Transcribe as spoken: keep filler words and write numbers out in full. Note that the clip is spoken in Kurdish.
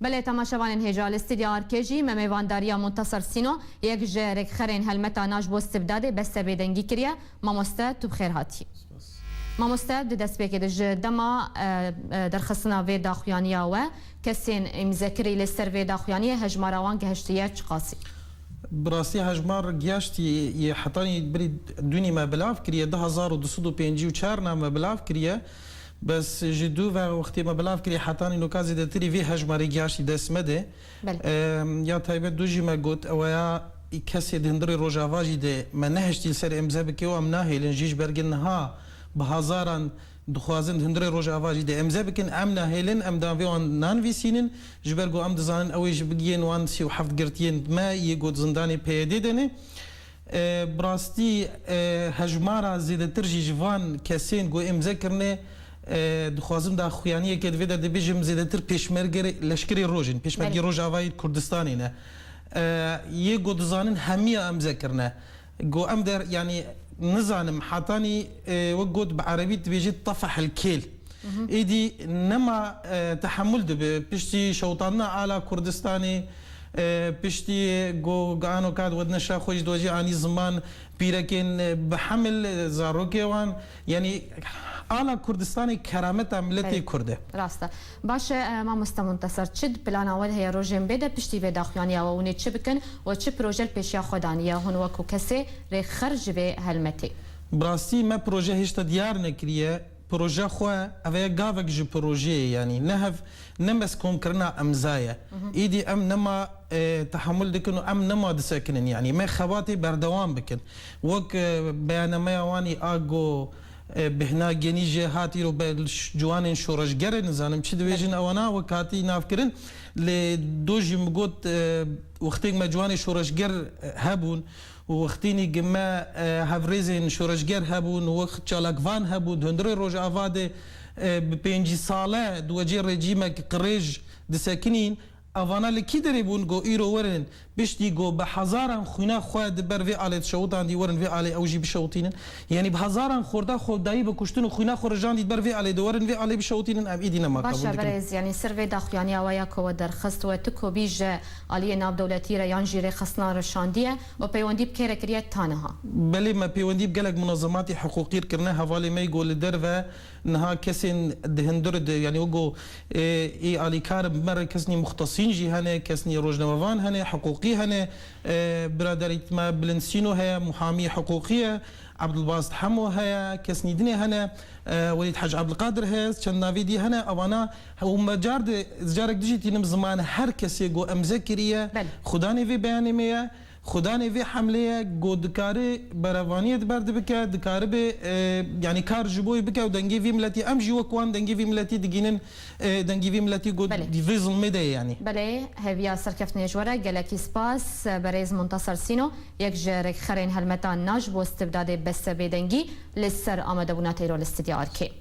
Belê, temaşevanên hêja, li Stûdya Arkê jî me mêvandariya Munteser Sîno, yek ji rêkxerên helmeta Na ji bo Stibdadê Bes Bêdengî kiriye. Mamoste, tu bi xêr hatî. Mamoste, di destpêkê de ji dema, e, e, derxistina vê daxuyaniya we, kesên îmzekirî li ser vê daxuyaniyê hejmara wan gehiştiye çiqasî? Bi rastî hejmar gihaştî yê hetanî birî dûnî me bilav kiriye, du hezar û du sed û pêncî û çar name bilav kiriye. Bes ji dû ve wextê me bilav kiriye hetanî noka zêdetirî vê hejmarê gihaştî dest me de. Belê. Em, ya taybet dû jî me got, ew ya kesê di hundirê Rojava jî de me nehiştî li ser îmze bike û em nahêlin jî ji ber ku niha bi hezaran dixwazin di hundirê Rojava jî de îmze bikin, em nahêlin, em dan vê wan nanivîsînin, ji ber ku em dizanin ew ê ji bigiyên wan sî û heft girtiyên me yê got zindanê P Y D de ne. E, bi rastî, e, hejmara zêdetir jî ji van kesên ku îmze kirine, e, dixwazim daxuyaniyeke di vê de dibêjim zêdetir pêşmergerê, leşkerê roj in, pêşmergê Belê. Rojavayê Kurdistanê ne. E, yê ku dizanin hemiya îmze kirine. Ku em der, yanî nizanim, hetanî, e, wek got bi erebî dibêjit tefeh el kêl. Êdî nema, e, tehemûl dibe. Piştî şewitandina ala Kurdistanê, e, piştî go, gano kat wedine şa xwe ji dojî anî ziman, pîrekên, e, bi hemil, e, zarokê wan. Yanî ala Kurdistanê kerameta miletê Belê. Kurd e. Rast e. Baş e, e, mamoste Munteser, çi di plana we de heye rojên bê de piştî vê daxuyaniya we hûn ê çi bikin û çi proje li pêşiya xwe daniye hûn wekû kesê rêkxer ji vê helmetê? Bi rastî me proje hêşta diyar nekiriye. Proje xwe, ev ye gavek ji projeyê, yanî ne hev, ne meskomkirina emza ye. Îdî em nema, e, tehemûl dikin û em nema disekinin, yanî me xebatê berdewam bikin. Wek, e, beyanemeya wan î a go, e, bihna genî jê hat îro be ş-, ciwanên şoreşgerê nizanim çi dibêjin Belê. Ewana wek hatî navkirin. Lê do jî min got, e, wextêk me ciwanê şoreşger, e, hebûn, û wextînî gi me, e, hevrêzên şoreşger hebûn, wek çalakvan hebûn, di hundirê Rojava de, e, bi pêncî sale di wecê rejîmek qirêj disekinîn, evana li kî derê bûn ku îro werin, piştî ku bi hezaran xwîna xwe di ber vê alê dişewitandî, werin vê alê ew jî bişewitînin? Yanî bi hezaran xorta xwe dayî bi kuştin û xwîna xwe rijandî di ber vê alê de werin vê alê bişewitînin, em îdî nema Baş qebûl e, dikin. Berêz, yanî ser vê daxuyaniya we ya ku we derxist, we tu kopî ji aliyê navdewletî re yan jî rêxistina re şandiye û peywendî bi kê re kiriye ta niha? Belê, me peywendî bi gelek munazematî hiqûqî re kirine, hevalê me yê ku li derve niha kesên di hundir de, yanî wek ku, e, ê alîkar bi me re kesnî muxtesîn jî hene, kesnî rojnamevan hene, hiqûqî hene, e, biraderît me Bilind Sîno heye, muhamî hiqûqî ye, Ebdulbasit Hemo heye, kesnî dinê hene, e, Welîd Hec Ebdulqadir heye, çend navê dî hene, evana û me car de, carek dijî tînim ziman her kesê ku emze kiriye, Belê. Xudanê vê beyanê me ye, xudanê vê hemlê ye, ku dikare berevaniyê di ber de bike, dikaribe, e, yanî kar ji boyê bike û dengê vî miletî, em jî wek wan dengê vî miletî digînin, e, dengê vî miletî ku Belê. Di vê zilmê de ye yanî. Belê, hêviya serkeftinê ji we re, gelekî spas, berêz Munteser Sîno, yek ji rêkxerên helmeta Na ji bo Stibdadê Bes Bêdengî, li ser amadebûna te îro li Stûdya Arkê.